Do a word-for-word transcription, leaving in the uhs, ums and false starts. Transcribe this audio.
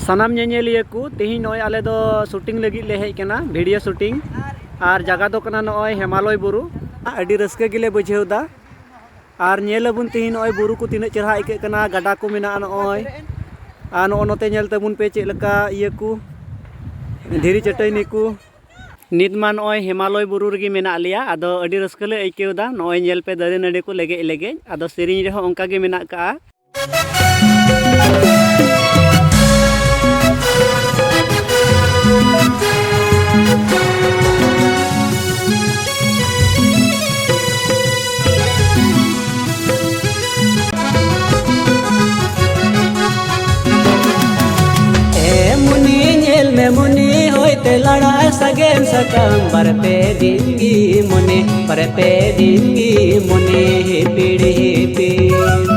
ᱥᱟᱱᱟᱢ ᱧᱮᱧᱮᱞᱤᱭᱟᱹ ᱠᱚ, ᱛᱮᱦᱮᱧ ᱱᱚᱜᱼᱚᱭ ᱟᱞᱮ ᱫᱚ ᱥᱩᱴᱤᱝ ᱞᱟᱹᱜᱤᱫ ᱞᱮ ᱦᱮᱡ ᱠᱟᱱᱟ, ᱵᱷᱤᱰᱤᱭᱳ ᱥᱩᱴᱤᱝ᱾ ᱟᱨ ᱡᱟᱭᱜᱟ ᱫᱚ ᱠᱟᱱᱟ ᱱᱚᱜᱼᱚᱭ ᱦᱮᱢᱟᱞᱚᱭ ᱵᱩᱨᱩ᱾ ᱟᱹᱰᱤ ᱨᱟᱹᱥᱠᱟᱹ ᱜᱮᱞᱮ ᱵᱩᱡᱷᱟᱹᱣ ᱮᱫᱟ᱾ ᱟᱨ ᱧᱮᱞ ᱟᱵᱚᱱ ᱛᱮᱦᱮᱧ ᱱᱚᱜᱼᱚᱭ ᱵᱩᱨᱩ ᱠᱚ ᱛᱤᱱᱟᱹᱜ ᱪᱮᱦᱨᱟ ᱟᱹᱭᱠᱟᱹᱜ ᱠᱟᱱᱟ, ᱜᱟᱰᱟ ᱠᱚ ᱢᱮᱱᱟᱜᱼᱟ ᱱᱚᱜᱼᱚᱭ᱾ ᱟᱨ ᱱᱚᱜᱼᱚ ᱱᱚᱛᱮ ᱧᱮᱞ ᱛᱟᱵᱚᱱ ᱯᱮ ᱪᱮᱫ ᱞᱮᱠᱟ ᱤᱭᱟᱹ ᱠᱚ, ᱫᱷᱤᱨᱤ ᱪᱟᱹᱴᱟᱹᱭᱱᱤ ᱠᱚ᱾ ᱱᱤᱛ ᱢᱟ ᱱᱚᱜᱼᱚᱭ ᱦᱮᱢᱟᱞᱚᱭ ᱵᱩᱨᱩ ᱨᱮᱜᱮ ᱢᱮᱱᱟᱜ ᱞᱮᱭᱟ, ᱟᱫᱚ ᱟᱹᱰᱤ ᱨᱟᱹᱥᱠᱟᱹ ᱞᱮ ᱟᱹᱭᱠᱟᱹᱣ ᱮᱫᱟ᱾ ᱱᱚᱜᱼᱚᱭ ᱧᱮᱞ ᱯᱮ ᱫᱟᱨᱮ ᱱᱟᱹᱲᱤ ᱠᱚ ᱞᱮᱜᱮᱡ ᱞᱮᱜᱮᱡ, ᱟᱫᱚ ᱥᱮᱨᱮᱧ ᱨᱮᱦᱚᱸ ᱚᱱᱠᱟ ᱜᱮ ᱢᱮᱱᱟᱜ ᱠᱟᱜᱼᱟ᱾ ᱮ ᱢᱩᱱᱤ ᱧᱮᱞ ᱢᱮ ᱢᱩᱱᱤ, ᱦᱚᱭ ᱛᱮ ᱞᱟᱲᱟ ᱥᱟᱜᱮᱱ ᱥᱟᱠᱟᱢ, ᱵᱟᱨ ᱯᱮ ᱫᱤᱱ ᱜᱮ ᱢᱚᱱᱮ, ᱵᱟᱨ ᱯᱮ ᱫᱤᱱ ᱜᱮ ᱢᱚᱱᱮ ᱦᱤᱯᱤᱲ ᱦᱤᱯᱤᱲ᱾